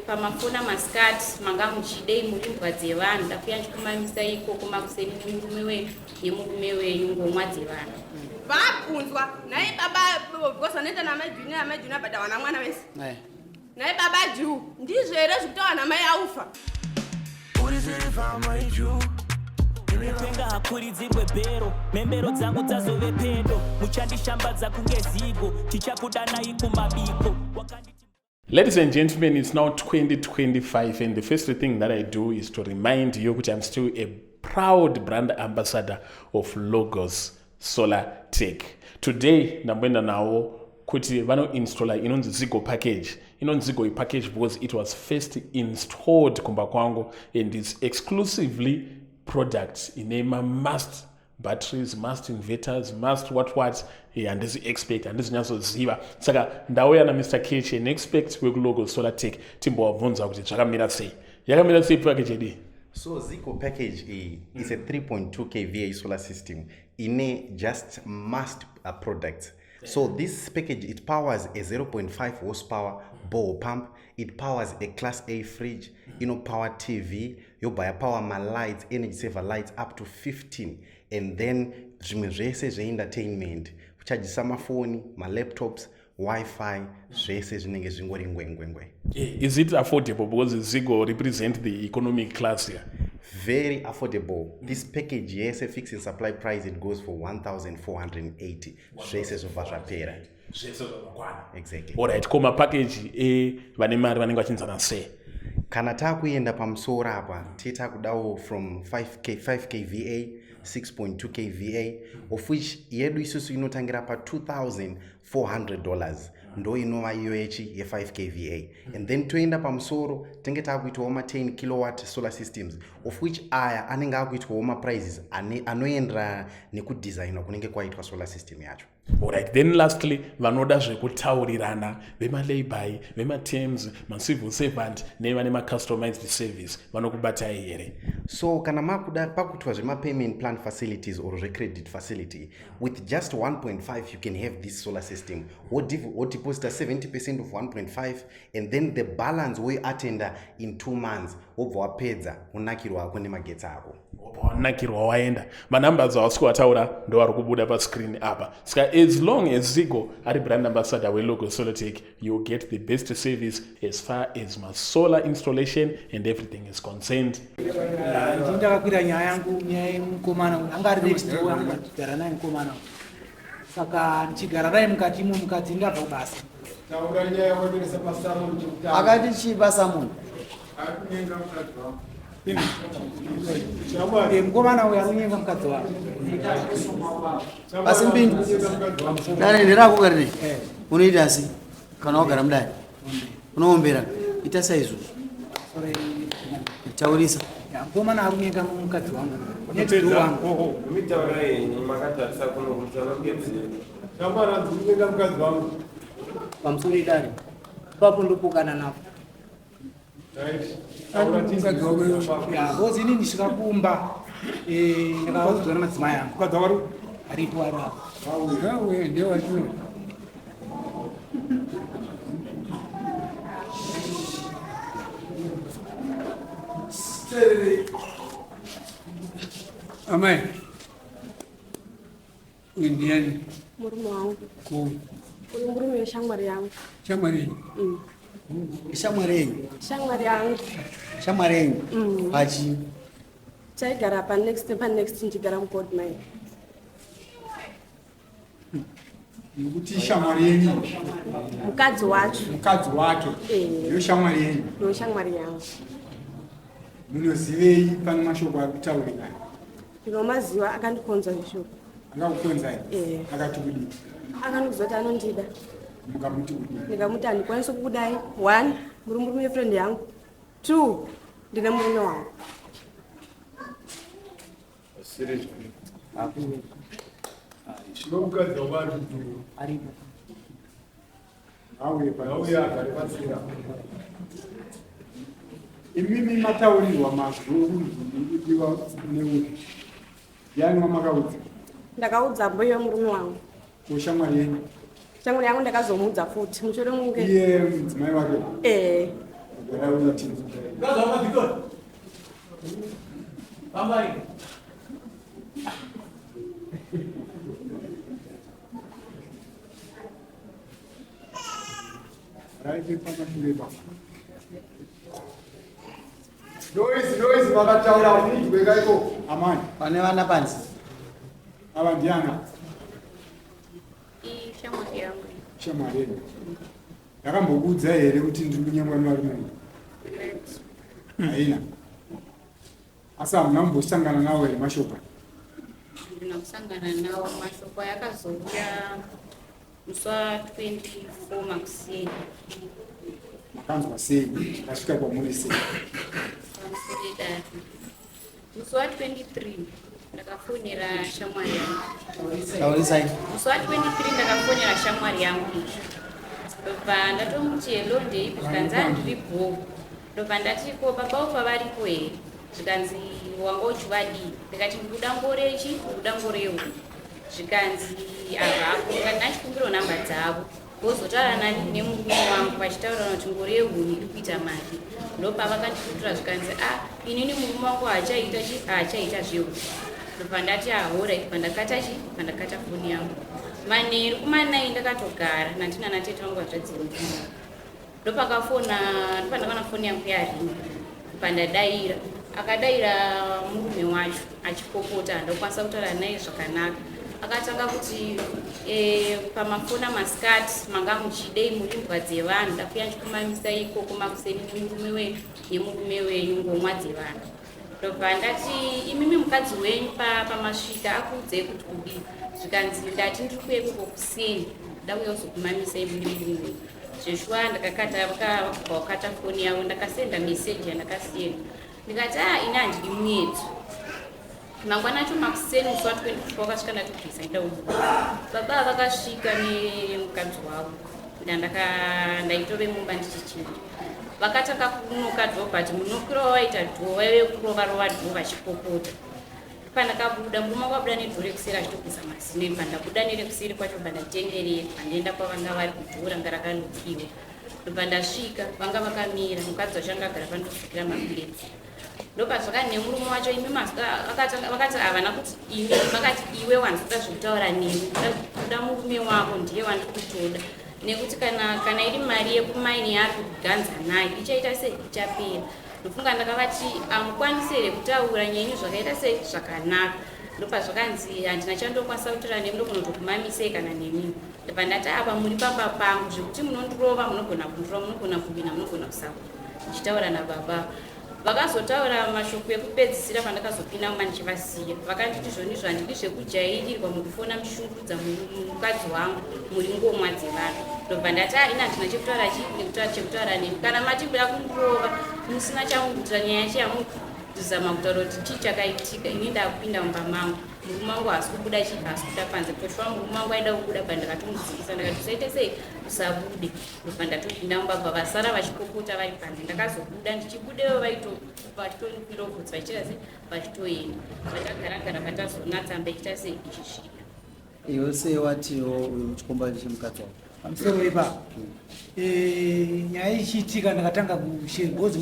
Pamafona masikati manga muchidei muri mbwa dzevanhu ndakuya ndichikumamisai ikoko makuseni nemurume wenyu nemurume wenyu ngomwa dzevanhu. Vabvunzwa nhai baba because vanoita namai junior amai junior but hawana mwana wese. Eh. Nhai baba Ju ndizvo here zvekutaura namai Alpha? Kupenga hakuridzirwe bhero, mhembero dzangu dzazove pedo, muchandishambadza kunge zigo, tichakudanai kumabiko. Wakanditi Ladies and gentlemen, it's now 2025 and the first thing that I do is to remind you that I'm still a proud brand ambassador of Logos Solar Tech. Today, ndamboenda nawo kuti vanoinstalla inonzi Zigo package. Inonzi Zigo package because it was first installed kumba kwangu and it's exclusively product ine ma-must batteries must inverters must what what eh, handisi expert handisi nyatsoziva saka ndauya namr kh an expert wekulogo solar tech timbowabvunza kuti zvakamira sei yakamira sei package yedu so zico package iyi is a 3.2 kva solar system ine just must products so this package it powers a 0.5 horsepower bore pump it powers a class a fridge inopower tv yobva yapower malights energy saver lights up to 15 and then zvimwe zvese zveentertainment kuchajisa mafoni malaptops wifi zvese zvinenge zvingori ngwengwengwe. Is it affordable because Zigo represent the economic class here? Very affordable. This package yese fixing supply price it goes for 1480 zvese zvobva zvapera. Zvese zvakakwana. Exactly. Alright, ko mapackage evane mari vanenge vachinzana sei? Kana takuenda pamusoro apa tee takudawo from 5K, 5 kva 6.2 kva of which yedu isusu inotangira pa 2400 dollars ndo inova iyo yechi ye 5 kva and then toenda pamusoro tenge takuitawo ma 10 kilowatt solar systems of which aya anenge akuitwawo maprices anoenderana nekudesignwa kunenge kwaitwa solar system yacho. Alright, then lastly vanoda zvekutaurirana vemalayby vematerms macivil servant nevane macustomized service vanokubatai here? So kana makuda pakuitwa zvemapayment plan facilities or zvecredit facility with just 1.5 you can have this solar system wodeposita 70 percent of 1.5 and then the balance woiatenda in 2 months wobva wapedza wonakirwa hako nemagetsi ako. Wobva wanakirwa waenda. Manumbers awasi kuataura ndoari kubuda pascreen apa. Saka as long as Zigo ari brand ambassador weLogo Solartech, you get the best service as far as masolar installation and everything is concerned. Ndini ndakakwira nyaya yangu nyaya yemukomana anga ari next door yangu ndigara naye mukomana saka ndichigara naye mukati imo mukadzi ndabva kubasa. Taura nyaya wateresa pasamon chekutanga. Akati chii pasamon? Akunyenga mukadzi wangu. Eh, mukomana uyu akunyenga mukadzi wangu. Asi mbindu. Dare nderako karine. Eh. Unoita asi kana wagara mudare. Unoombera. Ita saizvozvo. Taurisa. Mukomana akunyenga mukadzi wangu. Next door wangu. Mitaura yenyu makatarisa kuno kumusana kugedzera. Shamwari kunyenga mukadzi wangu. Pamusoro idare. Ipapo ndopokana napo. Because ini ndisvika kumba eh, ndakaudzwa namadzimai angu aripo ari apo. Amai. Uyu ndiani? Murume wangu. Ko. Uyu murume weshamwari yangu. Shamwari yenyu? Mm. Shamwari yenyu? Shamwari yangu. Shamwari yenyu? Mm. Pachi? Taigara pa next pa next ndichigara mugold mine. Nekuti shamwari yenyu? Mukadzi wacho. Mukadzi wacho. Eh. Ndiyo shamwari yenyu? Ndiyo shamwari yangu. Munozivei pane mashoko ari kutaurika? Ndinomaziva akandikonza zvishoko. Akakukonzai? Eh. Akati kudii? Akandiudza kuti anondida. Mukamuti kudii? Ndikamuti handikwanisi kukudai. One, muri murume wefriend yangu. Two, ndine murume wangu. Ndinomukadzi wangu Aripo. Auye auye agare pasira. Imimi mataurirwa mazwi okunzi ndikudiwa neuyu. Ndiani wamakaudza? Ndakaudza mbuya wemurume wangu. Ko shamwari yenyu? Shamwari yangu ndakazomuudza futi mushure munge Iye mudzimai wake? Eh. Raive pamashure ipapo. Noise, noise, makataura kunzweka iko. Amani. Pane vana panze. Ava ndiana? Ishamwari yangu. Shamwari yenyu. Ndakambokuudza here kuti ndiri kunyengwa nevarume? Haina. Asi hamuna kumbosangana nawo here mashoko? Handina kusangana nawo mashoko ayakazouya musi wa 24 makuseni. Makanzwa sei? Akasvika kwamuri sei? Pamusoro dare. Musi wa 23 ndakafonera shamwari yangu. Taurisai. Musi wa 23 ndakafonera shamwari yangu iyi. Ndobva ndatomuti hello ndeipi zvikanzi handiri bho. Ndobva ndati ko baba upa varipo here? Zvikanzi wanga uchivadii? Ndikati ndikuda ngoro yechi ndikuda ngoro yehuku. Zvikanzi havapo. Ndikati ndachikumbirawo namba dzavo. Vozotaura nani nemurume wangu vachitaurirana kuti ngoro yehuni iri kuita mari. Ndopavakandipindura zvikanzi a inini murume wangu haachaita chi haachaita zvehuni. Ndobva ndati ahorai pandakata chi pandakata foni yangu. Manheru kumanai ndakatogara nandina natete vangu hanzvadzi yemurume. Ndopakafona ndopandakaona foni yangu yaringa pandadaira akadaira murume wacho achipopota ndokwanisa kutaura naye zvakanaka akatanga kuti e, pamafona masikati manga muchidei muri mbwa dzevanhu ndakuya ndichikumamisa ikoko makuseni nemurume wenyu nemurume wenyu ngomwa dzevanhu ndobva ndati imimi mukadzi wenyu pamasvika akuudzei kuti kudii zvikanzi ndati ndiri kuuya ikoko kuseni ndakuya kuzokumamisai muri murume wenyu zveshuwa ndakakata vakakata foni yavo ndakasenda meseji yandakasenda ndikati a ah, ini handidi muedzo mangwana acho makuseni musi wa 24 wakasvika ndatobvisa ndaida kubuda baba vakasvika nemukadzi wavo ndaitove mumba ndichichinja vakatanga kunoka dhoo but munokiro wawaita dhoo waive kurova rova dhoo vachipopota pandakabuda murume wangu abuda nedhoo rekuseri achitobvisa mazino ini pandabuda nerekuseri kwacho pandatenderera pandienda kwavanga vari kudhoo ranga rakalokiwa ndobva ndasvika vanga vakamira mukadzi wacho anga agara pandosukira mapiretsi ndopazvakani nemurume wacho imi vakati havana kuti imi vakati iwe wandikuda zvekutaura nemi kuda murume wako ndiye wandiri kutoda nekuti kana kana iri mari yekumaini yaari kuganza nayo ichaita sei ichapera ndofunga ndakavati amukwanisi here kutaura nyenyu zvakaita sei zvakanaka ndopazvakanzi handina chandokwanisa kutaura nemi ndokunotokumamisei kana nemi ndobva ndati apa muri pamba pangu zvekuti munondirova munogona kundirova munogona kuwina munogona kusawina ndichitaura nababa Vakazotaura mashoko ekupedzisira pandakazopinda mumba ndichivasiya. Vakanditi zvonizvo handidi zvekujairirwa mukufona muchishungurudza mukadzi wangu muri ngomwa dzevanhu. Ndobva ndati ah, ini handina chekutaura chi nekutaura chekutaura nemi. Kana mati kuda kundirova musina chamukuitira nyaya yacho yamukuzama kutaura kuti chii chakaitika ini ndakupinda mumba mangu. Murume wangu haasi kubuda chii haasi kubuda panze. Poshwa murume wangu aida kubuda but ndakatomudzikisa ndakati usaite sei usabude. Ndobva ndatopinda mumba bva vasara vachipopota vari panze ndakazobuda ndichibudewo vaitokwira bvudzi vachiita se vachitoenda vatagara-gara vatazoona tsamba ichiita se ichisvika. Iwe sei watiwo uyu chikomba chemukadzi wako? Pamusoro ipapo eh, nyaya ichiitika ndakatanga kushare because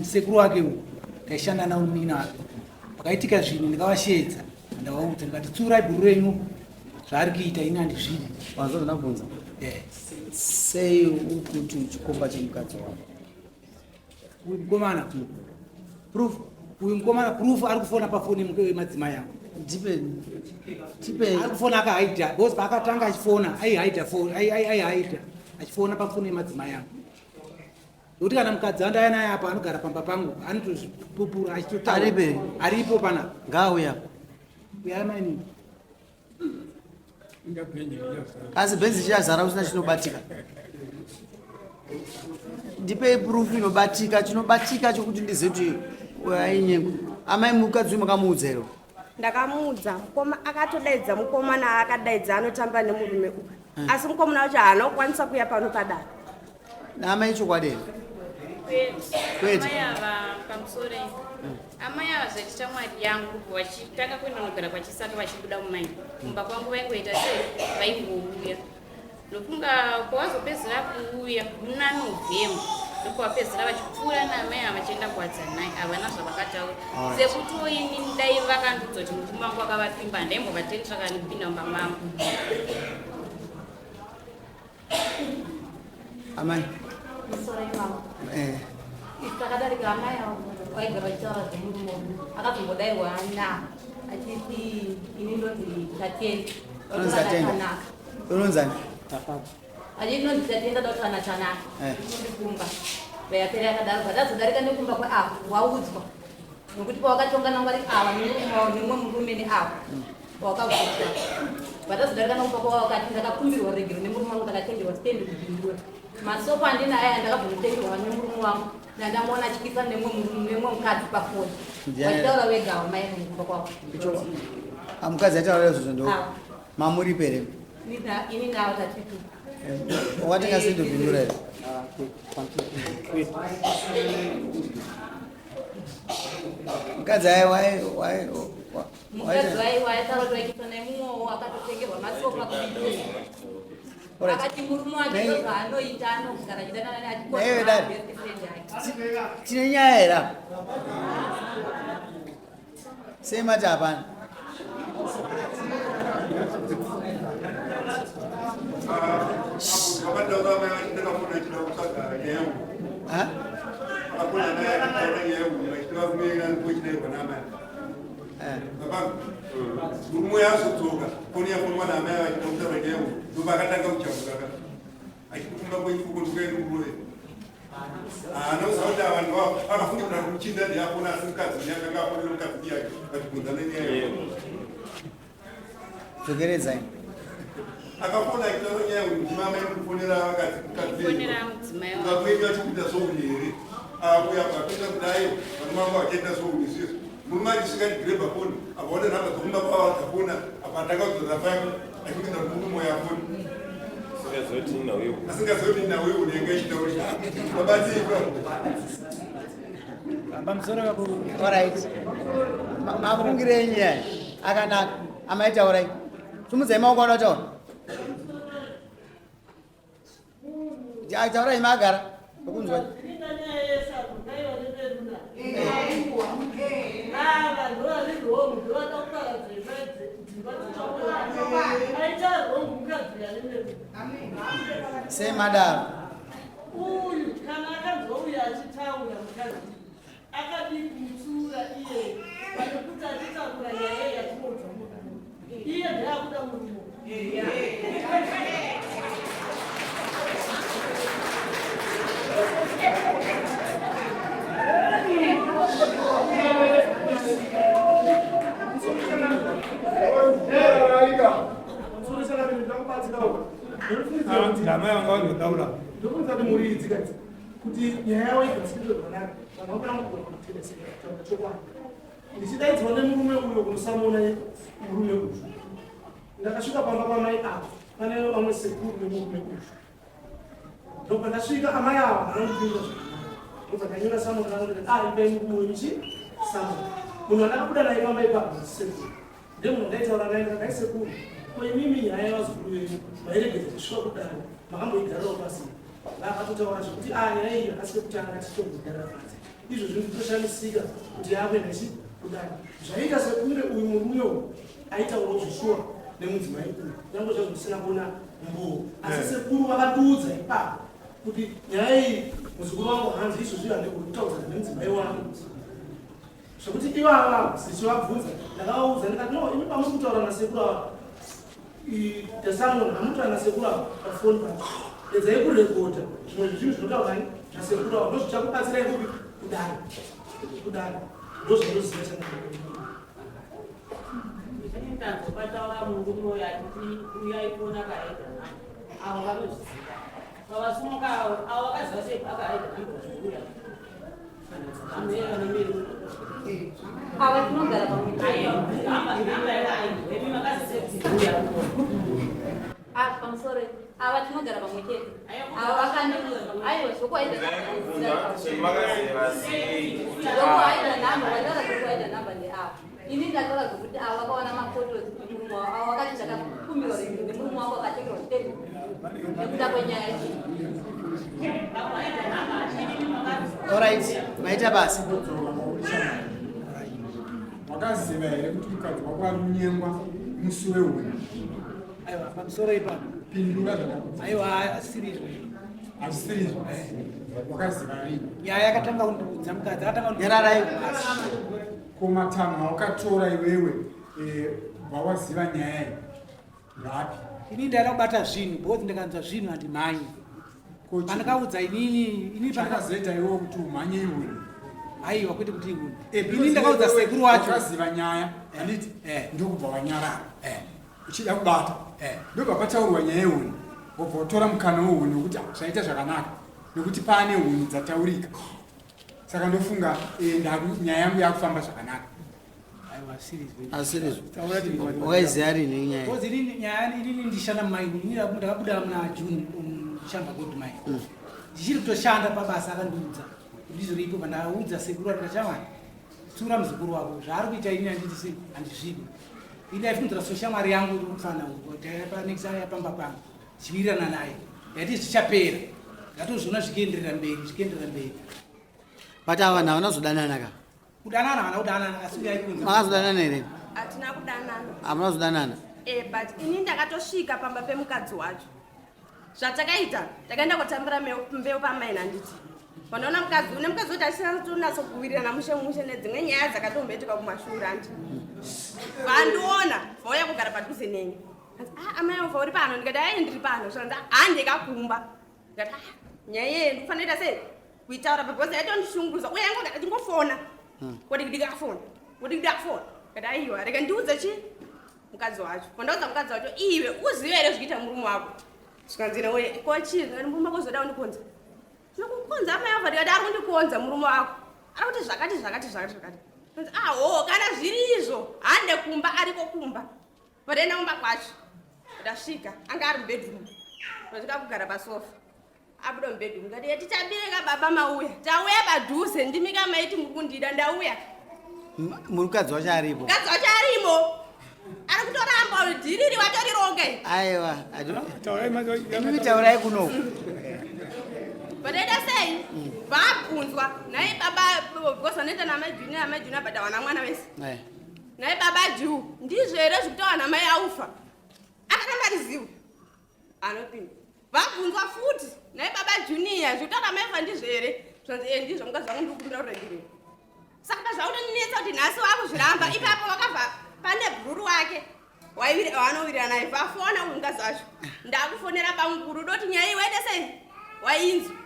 sekuru wake uyu taishanda nawo munin'ina wake pakaitika zvinhu ndikavasheedza ndavaudza ndikati tsiurai bhuru renyu zvaari kuita ini handizvidi. Wanzwa zvandabvunza? Sei uri kuti chikomba chemukadzi wako? Uyu mukomana proof, uyu mukomana proof ari kufona pafoni yemadzimai angu. Tipe tipe ari kufona akahaidha because paakatanga achifona aihaidha foni aihaidha achifona pafoni yemadzimai angu. Nokuti kana mukadzi wandauya naye apa anogara pamba pangu anotozvipupura achitotaura. Aripo panapa. Ngaauya. Uyai mainini. Asi bhenzi chichazara usina chinobatika. Ndipei proof inobatika, chinobatika chokuti ndizive kuti ainyengo. Amai mukadzi uyu makamuudza here? Ndakamuudza mukoma akatodaidza mukomana akadaidza anotamba nemurume uyu. Hmm. Asi mukomana wacho haana kukwanisa kuya pano padare. Naamai chokwadi here? Kwete. Amai ava pamusoro amai ava zvaiti shamwari yangu vachitanga kuenda kunogara kwachisaka vachibuda mumaini kumba kwangu vaingoita sei vaingouya ndofunga kwavazopedzera kuuya muna november. Ndopavapedzisira vachipfuura naamai ava vachienda kuwadzanai, havana zvavakataura. Sekutiwo ini dai vakandiudza kuti murume wangu akavapfimba, handaimbovatendera kana kupinda mumba mangu. Amai. Eh. Takadarika amai avo vaigara vachitaura zvemurume akazombodairwa na achiti ini ndonzi Tatenda. Unonzi Tatenda? Unonzani? Achiti ndonzi Tatenda dakuti Tanaka. Eh. Kumba. Yapera yakadaro zvatazodarika nekumba kweavo waudzwa nokuti pawakatonga nangwari ava nemumwe murume neavo wakabvutwa vatazodarika nokumba kwavo wakati ndakakumbirwa regero nemurume wangu, ndakatengerwa stendi kubindura masoko andinayo aya ndakabvonotengerwa nemurume wangu ndandamuona achikisa nemumwe mukadzi pafoni vachitaura vegawo mai nekumba kwavo. Mukadzi ataura izvozvo ndo mamuripo here? Ini navo tatitu. Watenga stendi kubindura here? Mukadzi ai Mukadzi waiwa ataura kuti vaikiswa nemumwewo akatotengerwa masofa kubindura, akati murume wake ndo zvaanoita, anogara achidanana. Naiwe dadi. Tine nyaya here apa? Sei mati hapana? Vakataura mai vachiti ndakafona achida kutsvaga nyaya yangu. Ha? Akafona mai achitaura nyaya yangu vachiti varume nanipochinairwa naamai. Baba, murume uyo azodzoka, foni yafonwa naamai vachida kutaura nyaya yangu, ndobva akatanga kujamuka ka achiti kumba kwenyu kuko ndikuende kurove. Haana kuziva kuti vanhu akafunga kuti ari muchinda ndiyafona, asi mukadzi ndiye akanga afonera mukadzi ndiyake vachibvunza nenyaya yangu. Dzokeredzai. Akafona achitaura nyaya yangu kuti mama kufonera vakadzi mukadzi. Kufonera mudzimai wangu. Ukakuenda achikuita souni here? Akuya apinda kudai, varume vangu vachiita souni izvizvi. Murume achisvika achigrebha foni, akaona nhamba dzokumba kwavo dzafona, apa atanga kudzorera foni achikuita kuti murume uyo afoni. Asingazoti nhau unenge ichitaura babatsirwa. Pamusoro kako. Alright. Mafungiro enyu aya akanaka. Amai, taurai. Sumudzai maoko anoda taura. Taurai magara. Okunzwa. Ina nyaya yesako ngaiva neveruna ava ndovari wrong, ndovada kuparadza imba dzimba dzichaura aita wrong mukadzi yanemeruna. Sei madaro? Uyu kana akanzwa uyu achitaura mukadzi akadii kumutsiura iye pane kuti achitakura nyaya yatinoudza murume iye ndeakuda murume? Ndamai vanga vandotaura. Ndokunza kuti muridzi kadzi kuti nyaya yavo igasikirwe zvakanaka, vanhu vapana kugona kutendeseka kutaura chokwadi. Ndichidaidzwa nemurume uyo kunosamona murume uyu, ndakasvika pamba pamai ava pane vamwe sekuru nemurume uyu. Ndobva ndasvika, amai ava vanondipindura zvakanaka. Ndobva ndanyora samona rangu, ndikati, "Ah, ipai murume wenyu chi samona." Munhu wandakabuda naye pamba ipapo sekuru ndemunhu ndaitaura naye. Ndikati, "Ai sekuru, ko imimi nyaya yevazukuru venyu mairegedza tichisvika kudaro, makamboigarirawo pasi?" Vakatotaura zvekuti, "A, nyaya iyi hakasi kekutanga tichitomboigarira pasi. Izvo zvinhu zvitoshamisika kuti yakuenda chi kudaro." Zvaiita sekunge uyu murume uyu aitaurawo zvishuwa nemudzimai uyu, nyange zvazvo ndisina kuona mboo, asi sekuru vakatiudza ipapo kuti nyaya iyi muzukuru wangu hanzi izvozvi handigoni kutaudzana nemudzimai wangu. Zvekuti ivava zichivabvunza, ndakavaudza ndikati, "No, imi pamuri kutaura nasekuru ava tasamona, hamutaura nasekuru ava pafoni pacho, edzai kurekodha zvimwe zvezvinhu zvinotaura nasekuru ava, ndozvichakubatsirai kupi kudaro kudaro." Ndozvinoziva chanaa. Ndanzopataura murume uyo achiti uyu aifona akahaidha nhamba, avo vanozviziva pavasumuka avo, avo vakaziva sei akahaidha nhamba vachiuya? Ava tinogara pamwe. Imi makaziva. Ah, pamusoro, ava tinogara pamwe chete. Ava vakandiudza, aiwa, zvokuhaidha Makaziva sei? Zvokuhaidha nhamba, vataura zvokuhaidha nhamba ndeava. Ini ndataura zvokuti ava vakaona mafotos emurume wavo, avo vakati ndakakumbirwa nemurume wangu akatengerwa stendi nekuda kwenyaya iyi. Alright, maita basa. Wakaziva here kuti mukadzi wako ari kunyengwa musi wehuni? Aiwa, pamusoro ipapo. Pindura zvakakudza. Aiwa, asiri izvo. Hazvisiri izvo. Wakaziva rini? Nyaya yakatanga kundiudza mukadzi akatanga kundiudza. Nyararai. Ko matanho awakatora iwewe eh, kubva waziva nyaya iyi ngapi? Ini ndaida kubata zvinhu because ndikanzwa zvinhu handimhanyi. Pandakaudza inini ini Chakazoita iwewe kuti umhanye iwe. Aiwa kwete kuti iwe. Eh, Ini ndakaudza sekuru wacho. Wakaziva nyaya handiti ndokubva wanyarara uchida kubata ndobva pataurwa nyaya yehuni wobva watora mukana wehuni wekuti ah, zvaita zvakanaka nekuti paane huni dzataurika saka ndofunga eh, nyaya yangu yakufamba zvakanaka. Asirizvo. Wakaiziva rini nyaya? Because inini nyaya inini ndishanda mumaini inini ndakabuda muna June shamba gold mine. Mm. Ndichiri kutoshanda pabasa akandiudza. Ndizvo ripo pandaudza sekuru ati ndachamwari. Tsura muzukuru wako zvaari kuita inini handiti sei handizvidi. Ini aifungira soshamwari yangu iri mufana uyu panext pamba pangu. Tichiwirirana naye. Ndati zvichapera. Ndatozviona zvichienderera mberi zvichienderera mberi. But ava vanhu havana kuzodanana ka? Kudanana havana kudanana asi uyai kunze. Makazodanana here? Hatina kudanana. Hamuna kuzodanana. Eh, but ini ndakatosvika pamba pemukadzi wacho. Zvatakaita, takaenda kotambira mbeu pamaina handiti. Wanaona mukadzi une mukadzi kuti asina kutonatso kuwirirana mushe mushe nedzimwe nyaya dzakatomboitika kumashure handiti. Vandiona, vauya kugara padhuze neni. Ah, amai ova uri pano ndikati ayi ndiri pano zvanzi handikakumba. Ndikati ah, nyaya iye ndikufanira kuita sei? Kuitaura because yaitondishungurudza uye yangogara achingofona. Kuti ndikafona. Kuti ndikafona. Ndikati aiwa rega ndiudze chi mukadzi wacho. Pandaudza mukadzi wacho iwe uzive here zvikuita murume wako. Zvikanzi newe ko chii ndikati murume wako uzoda kundikonza. Ndinokukonza amai ava ndikati ari kundikonza murume wako. Ari kuti zvakati zvakati zvakati zvakati. Zvikanzi ah ho kana zviri izvo hande kumba ariko kumba. Vadaenda kumba kwacho. Ndasvika anga ari mubedroom. Ndasvika kugara pasofa. Abuda mubedroom ndikati "Eh, tichabireka baba mauya. Tauya padhuze ndimi ka maiti muri kundida ndauya. Mukadzi wacho aripo. Mukadzi wacho arimo. Ari kutoramba uyu dhiriri watorironga iri. Aiwa. Imi taurai kunoku. Vadaita sei? Vabvunzwa nhai baba because vanoita namai junior amai junior but hawana mwana wese. Eh. Nhai baba Ju, ndizvo here zvekutaura namai Aufa? Akaramba rizivo. Anopinda. Vabvunzwa futi, nhai baba Junior, zvekutaura namai Aufa ndizvo here? Zvanzi eh ndizvo mukadzi wangu ndiri kukumbira uregerero. Saka pazvaunondinetsa kuti nhasi wakuzviramba, ipapo wakabva pane bhururu wake waanowirirana naye vafona uyu mukadzi wacho. Ndakufonera bamukuru doti nyaya iyi waita sei? Wainzwa.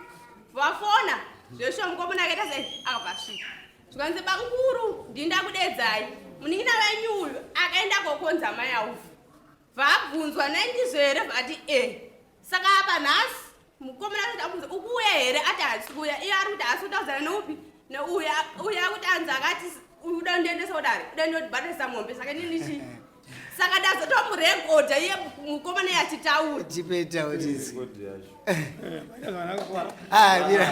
Vafona zveshuwa mukomana akaita sei? Akabva asvika. Zvikanzi bamukuru ndini ndakudedzai munin'ina wenyu uyu akaenda kokonza mai aufu vabvunzwa nai ndizvo here vati e saka apa nhasi mukomana kuti abvunza ukuuya here ati haasi kuuya iye ari kuti haasi kutaudzana neupi neuya uya akuti anzi akati uda kundiendesa kudare uda ndotibhatarisa mombe saka inini chii saka ndazotomurekodha iye mukomana iye achitaura Tipeta utisi. Ah, mira.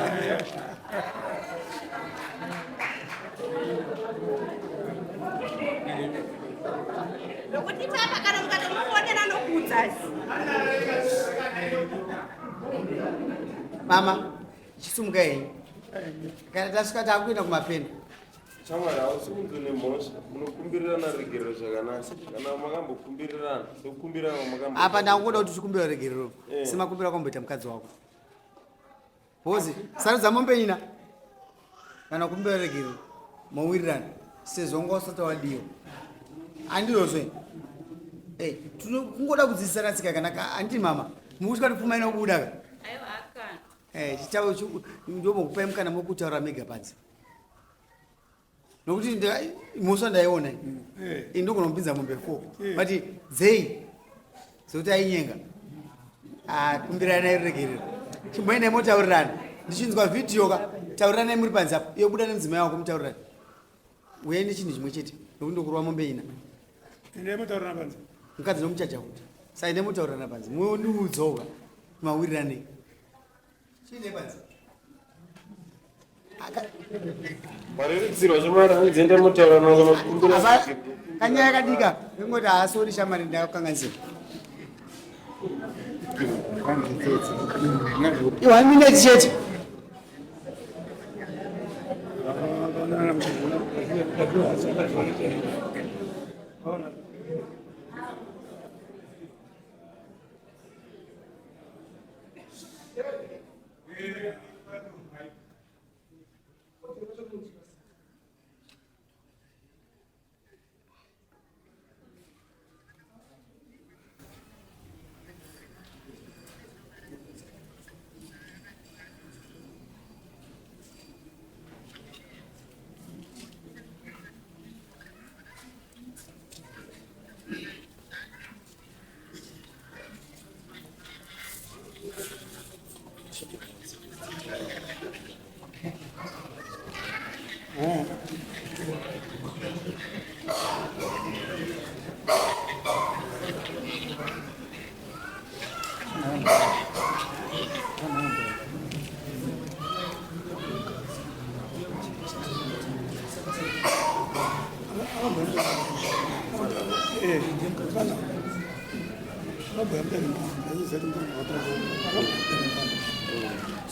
nokuti ipapa kana mukatomufonera nokuudza Mama, chisumuka henyu. Kana tasvika takuenda kumapena. Shamwari hausi kunzi une mhosva munokumbirirana regerero zvakanaka kana makambokumbirirana sekukumbirana kwamakambo Apa ndakungoda kuti uchikumbira regerero. Eh. Semakumbira kwamboita mukadzi wako. Bozi, sarudza mombe ina. Kana kumbira regerero. Mowirirana. Sezvo wanga usati wadiwa. Andizvozve. Eh, tinokungoda kudzidzisana tsika yakanaka. Handiti mama, mukuti pfuma inobuda ka. Aiwa akana. Eh, chitavo ndomokupai mukana mokutaura mega panze. Nokuti mhosva ndaiona iyi. Ini ndogona kupinza mombe 4. But dzei dzekuti ainyenga. Ah, kumbiranai ruregerero. Chimboendai motaurirana. Ndichinzwa vhidhiyo ka, tauriranai muri panze apo. Iwe buda nemudzimai wako mutaurirane. Uyai nechinhu chimwe chete nokuti ndokurova mombe ina. Endai motaurirana panze. Mukadzi nomuchacha kuti. Saka endai motaurirana panze. Mondiudzawo ka. Mawiriranei. Chiendai panze. Marerutsirwa shamwari hanzi enda motaura navo kana kukumbira Apa kanyaya kadika kengoti haasori shamwari ndakakanganisira. I one minute chete.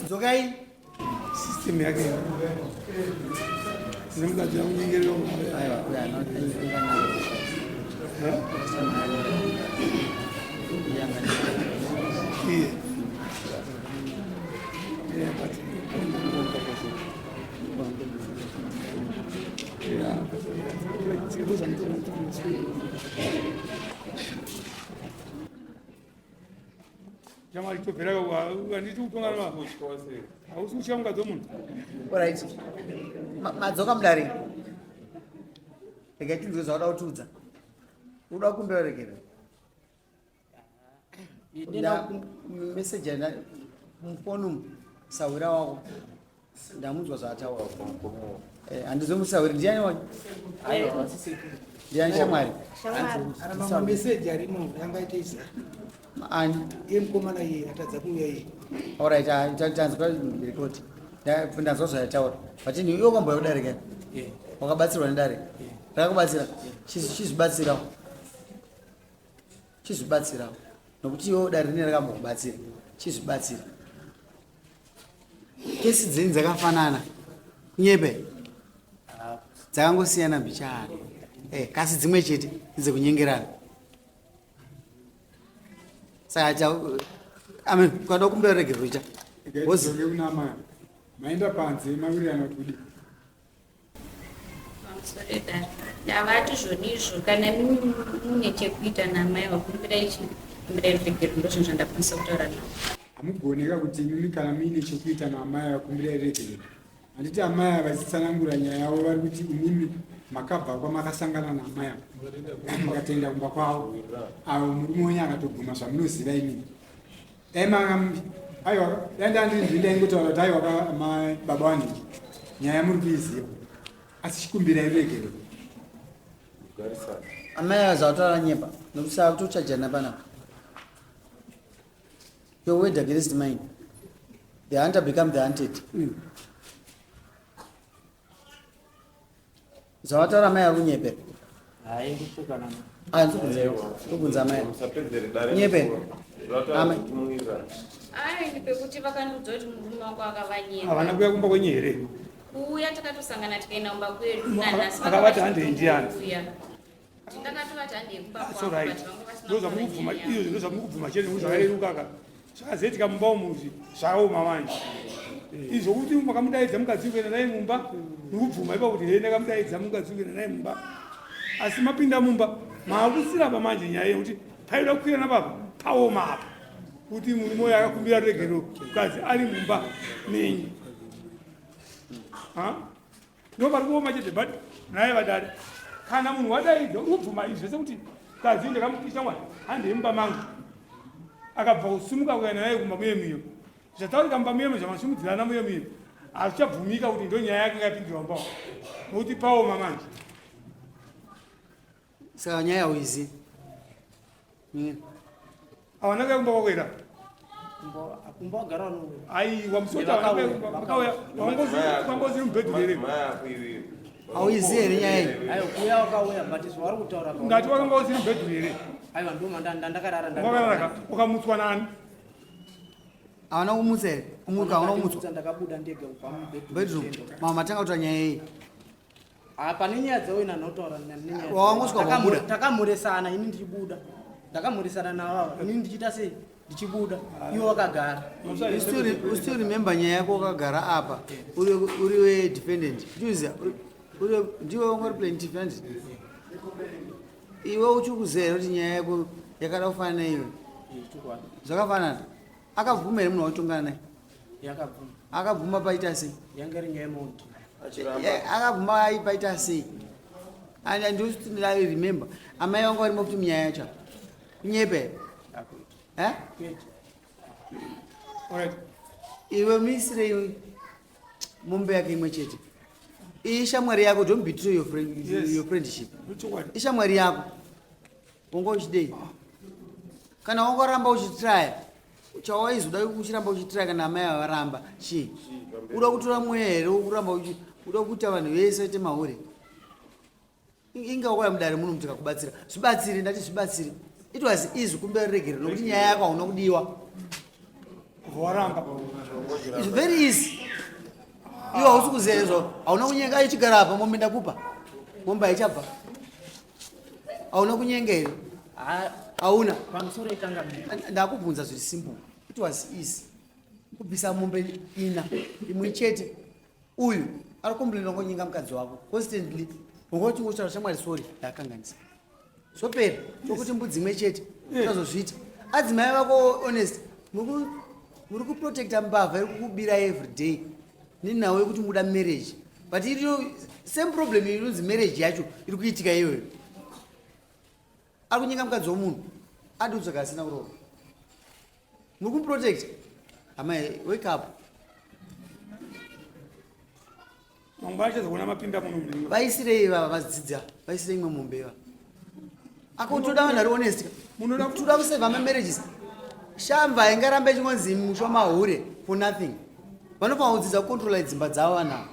Dzokai. System yake nemukadzi yakunyengerera. Aiwa, uya iye. Jamari tobvera handiti kutongana, hausi kutya mukadzi wemunhu. Alright. Madzoka mudare. Regai tinzwe zvauda kutiudza. Uda kukumbira regero. Meseji mufoni umu sahwira wako ndamunzwa zvaataura. Handizomusahwiri ndiani wacho? Ndiani shamwari? Mameseji arimo yangaite isa. Ani? Iye mukomana iye atadza kuuya iye. Alright, tanzwa ripoti. Ndanzwa zvayataura. But ini iwe kwamboya kudare kani? Wakabatsirwa nedare? Rakakubatsira? Chizvibatsirawo. Chizvibatsirawo. Nokuti iwe dare rine rakambokubatsira. Chizvibatsira. Kesi dzenyu dzakafanana. Kunyepe? Dzakangosiyana mbichana. Kasi dzimwe chete dzekunyengerana. Saka cha amen ukada kumbira regero ita. Wozi maenda panze mawirirana kuti kudii? Pamusoro edare, ndavati zvonizvo kana mune chekuita namai vakumbira ichi, kumbirai ruregero, ndozvinhu zvandakwanisa kutaura navo. Hamugoneka kuti imimi kana muine chekuita naamai vakumbirai regerero. Handiti amai ava vachitsanangura nyaya yavo vari kuti imimi makabva kwamakasangana naamai ava mukatoenda kumba kwavo, avo murume wenyu akatobvuma zvamunoziva imimi. Dai manga aiwa, dai ndandiri ndaingotaura kuti aiwa baba wanhingi nyaya muri kuiziva, asi chikumbirai ruregerero. Amai ava zvavataura nyepa nokuti sakutochajana panapa. Your word against mine. The hunter become the hunted. Zvavataura amai vari kunyepera. Ah, ndikubvunza amai. Nyepera. Amai. Ai, ndipekuti vakandiudza kuti murume wangu akavanyenga. Havana kuuya kumba kwenyu here? Kuuya takatosangana tikaenda kumba kwedu nanhasi. Akavati handei ndiani? Kuuya. Ndakatovati handei kumba That's kwangu, all right. but vanga vasina Ndo zvamukubvuma kutaura nyaya. izvo ndo zvamukubvuma chete nekuti zvakareruka ka. Zvakazoitika mumba umu izvi zvakaoma manje. Izvo kuti makamudaidza mukadzi kuenda naye mumba, mukubvuma ipa kuti hee ndakamudaidza mukadzi kuenda naye mumba. Asi mapinda mumba maakusirapa manje nyaya yekuti paida kukwirana papa paoma apa. Kuti murume uyu akakumbira ruregerero mukadzi ari mumba menyu. Ha? Ndo pari kuoma chete but naye vadare kana munhu wadaidza uri kubvuma izvi zvese kuti kadzi ndakamuti shamwari handei mumba mangu, akabva kusimuka kuenda naye kumba muye miyo, zvataurika mumba muye zvamasimudzirana muye miyo hazvichabvumika kuti ndo nyaya yake yapindirwa mumba nokuti paoma manje. Saka nyaya hauizivi. Hawana kuya kumba kwako here? Kumba wagara vanouya. Aiwa, musoti hawana kuya kumba vakauya wanga usiri mubhedhu here? Hauizivi here nyaya iyi? Aiwa, kuuya wakauya, but zvavari kutaura Ngati wakanga usiri mubhedhu here? Aiwa, ndo mandakarara. Wakarara ka, ukamutswa nani? Havana kumutsa here? Kumuka hauna kumutswa? Ndakabuda ndega kubva mubedroom. Bedroom. Mama matanga kutaura nyaya iyi. Ah, pane nyaya dzavo ina notaura nenyaya. Wangosvika wabuda. Takamhoresana ini ndichibuda. Ndakamhoresana navo ava. Ini ndichiita sei? Ndichibuda. Iwo wakagara. You still, you still remember nyaya yako wakagara apa uri uri we defendant. Ndiuziya uri ndiwe wanga uri plaintiff handiti? Iwe uchiri kuziva here kuti nyaya yako yakada kufanana neiwe? Zvakafanana. Akabvuma here munhu wautongana naye? Yakabvuma. Akabvuma paita sei? Yanga iri nyaya yemaundi. Akabvuma paita sei? And I just I remember. Amai vangu varimo futi munyaya yacho. Kunyepa here? Eh? Iwe misire mombe yake imwe chete. Iyi shamwari yako don't betray your, friend, yes. your friendship. Ishamwari yako. Wanga uchidei? Kana wangaramba uchitraya chawaizoda uchiramba uchitraya kana amai ava varamba chii? Uda kutora mweya here wokuramba uda kuita vanhu vese vaite mahure? Inga wakauya mudare muno tikakubatsira. Zvibatsire ndati zvibatsire. It was easy kumbira ruregerero nokuti nyaya yako hauna kudiwa. Waramba. It's very easy. Iwe hausi kuziva izvo. Hauna kunyenga ichigara apa mombe ndakupa. Mombe haichabva. Hauna kunyenga here? Hauna. Pamusoro itanga Ndakubvunza zviri simple. It was easy. Kubvisa mombe ina imwe chete. Uyu ari complain wangonyenga mukadzi wako constantly. Wangoti ngotaura shamwari sorry ndakanganisa. Zvopera. Tokuti mbudzi imwe chete. Tazozviita. Adzimai vako honest muri kuprotecta mbavha iri kukubira every day nenhau yekuti muda marriage but iriyo same problem inonzi marriage yacho iri kuitika iyoyo. Ari kunyenga mukadzi womunhu adi kutsvaga asina kuroora. Muri kumuprotecta amai wake up. Mangwana achazoona mapinda muno muno. Vaisirei vava vadzidza, vaisirei imwe mombe ivava. Ako toda vanhu vari honest. Munoda toda kuseva ma marriages. Shamba ingaramba ichingonzi musha mahure for nothing. Vanofanira kudzidza kucontrola dzimba dzavo vanhu ava.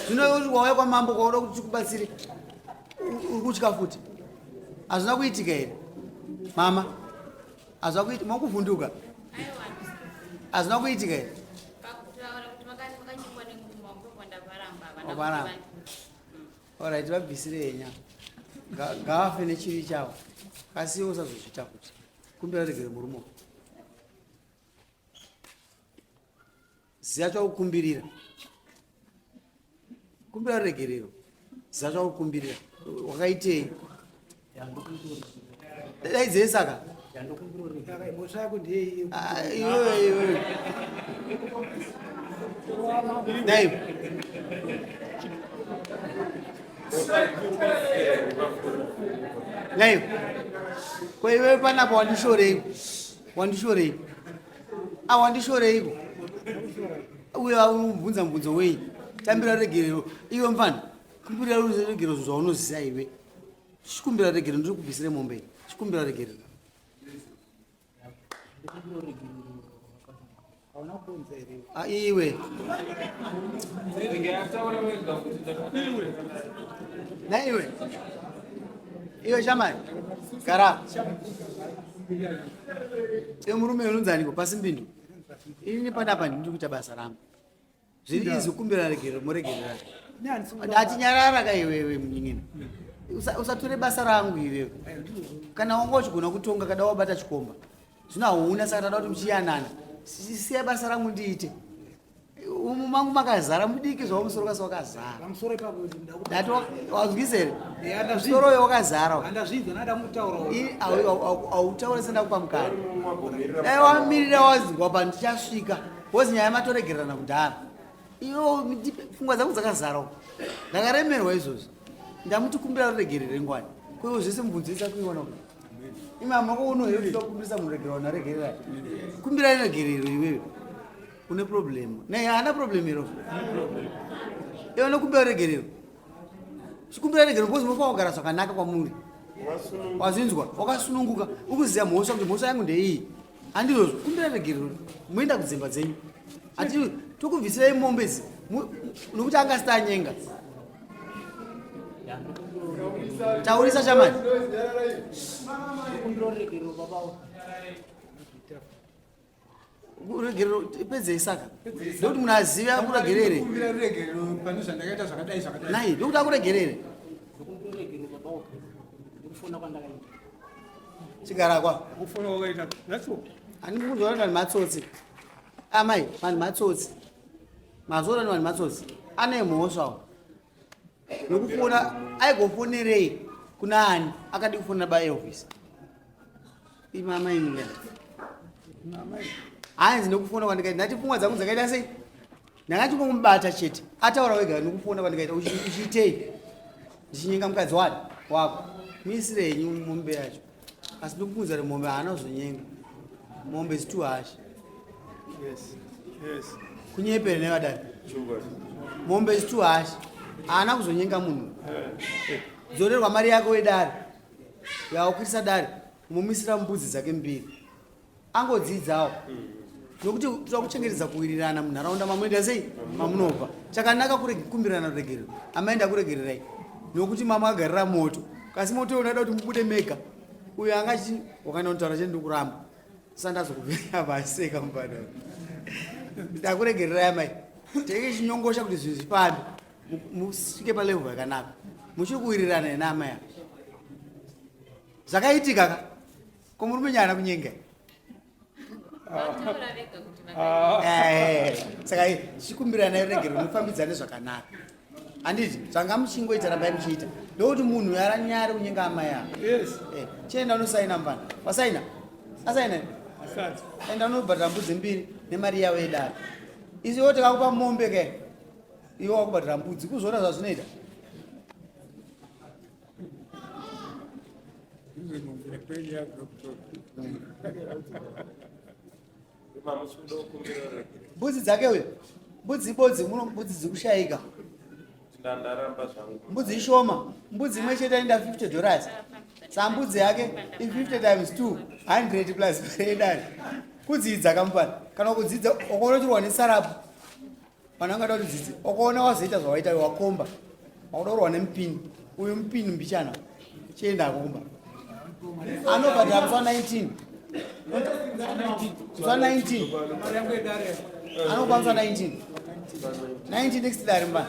Zvino wauya kwamambo kwauda kuti tikubatsire. Uri kutya futi. Hazvina kuitika here? Mama. Hazvina kuitika, makuvhunduka. Hazvina kuitika here? Waparamba. Alright, vabvisire henya. Ngavafe nechivi chavo. Asi iwe usazozviita futi. Kumbira regere murume. Ziya chakukumbirira. Kumbira ruregerero. Ziya chakukumbirira. Wakaitei? Daidzei saka. Mhosva yako ndeyei? Ah, iwewe iwewe. Dai. Dai. Ko iwewe panapa wandishorei? Wandishorei? Ah, wandishoreiko? Uyo unobvunza mubvunzo wei? Tambira regerero. Iwe mfana, kumbira regerero zvaunoziva iwe. Chikumbira regerero ndiri kubvisire mombe. Chikumbira regerero. Ah, iwe. Na iwe. Iwe shamari. Gara. Iwe murume unonzi aniko pasi mbindu. Ini panapa ndiri kuita basa rangu. Zviri izvi kumbira regerero moregerera. Ndati nyarara ka iwewe munying'ina. Usatore basa rangu iwewe. Kana wanga uchigona kutonga kada wabata chikomba. Zvino hauna saka tada kuti muchiyanana. Siya basa rangu ndiite. Umu mangu makazara mudiki zvawo musoro kasi wakazara. Pamusoro ipapo ndati wazwisa here? Musoro uyo wakazara. Andazvinzwa nada kutaura. Hautaure sendakupa mukana. Dai wamirira wazwa pandichasvika. Wozi nyaya matoregererana kudhara. Iwe pfungwa dzangu dzakazara. Ndakaremerwa izvozvo. Ndamuti kumbira ruregerere ngwani. Ko zvese mubvunzo isa kuiona kuti. Imi hamuna kuona here kuti kumbirisa munhu regerera vanhu aregerera. Kumbira regerero iwewe. Une problem. Nei haana problem iro. Iwe unokumbira regerero. Chikumbira regerero because munofanira kugara zvakanaka kwamuri. Wazvinzwa? Wakasununguka. Ukuziva mhosva kuti mhosva yangu ndeiyi. Handizvozvo. Kumbira regerero. Moenda kudzimba dzenyu. Ati tokubvisirai mombe idzi. Nokuti anga asati anyenga. Taurisa shamani. Ruregerero pedzei saka ndokuti munhu azive akuregerere. Kumbira ruregerero pane zvandakaita zvakadai zvakadai. Nai ndokuti akuregerere. Ndokumbira baba uko ndikufona kwandakaita. Chigara kwa. Kufona kwakaita. That's all. Handisi kunzwa kuti vanhu matsotsi. Amai, vanhu matsotsi. Mazuva ano vanhu matsotsi. Ane mhosva uyu. Nokufona aigofonerei kuna ani akadi kufonera ba Elvis. Imi amai imi. Hanzi nokufona kwandikaita ndati pfungwa dzangu dzakaita sei? Ndakachingomubata chete. Ataura wega nokufona kwandikaita uchiitei? Ndichinyenga mukadzi wani wako. Muisire henyu mombe yacho. Asi ndikukuudza kuti mombe haana kuzonyenga. Mombe is too harsh. Yes. Yes. Kunyepera nevadari. Mombe is too harsh. Haana kuzonyenga munhu. Dzorerwa mari yako yedare. Yawakwirisa dare. Mumisira mbudzi dzake mbiri. Angodzidzawo. Nokuti toda kuchengetedza kuwirirana munharaunda mamunoita sei mamunobva. Chakanaka kukumbirana ruregerero. Amai ndakuregererai. Nokuti mama akagarira moto. Kasi moto uyu unoda kuti mubude mega. Uyo anga achiti wakaenda kunotaura chete ndokuramba. Sandazokubvira paseka mupana. Ndakuregererai amai. Tenge chinyongosha kuti zvinhu zvifambe. Musvike palevel yakanaka. Muchiri kuwirirana here naamai ava? Zvakaitika ka? Ko murume nyana kunyenga? Vataura vega kuti vakaita. Saka chikumbirana ruregerero mufambidzane zvakanaka. Handiti zvanga muchingoita rambai muchiita. Ndokuti munhu yaranyare kunyenga amai ava. Yes. Chienda unosaina mfana. Wasaina? Asaina? Asati. Enda unobhadhara mbudzi mbiri nemari yavo yedare. Isu iwe tikakupa mombe ke. Iwe wakubhadhara mbudzi kuzviona zvazvinoita. Mbudzi dzake uyo. Mbudzi ibodzi muno mbudzi dzikushayika. Mbudzi ishoma. Mbudzi imwe chete inoita 50 dollars. Sa mbudzi yake i 50 times 2 100 plus mari yedare. Kudzidza kamupana. Kana kudzidza ukaona uchirwa nesarapu. Vanhu vangada kuti dzidzi. Ukaona wazoita zvawaita wakomba. Wakuda kurwa nemupini. Uyu mupini mbichana. Chienda hako kumba. Anobhadhara musi wa 19. Musi wa 19. Anokupa musi wa 19. 19 next dare mupana.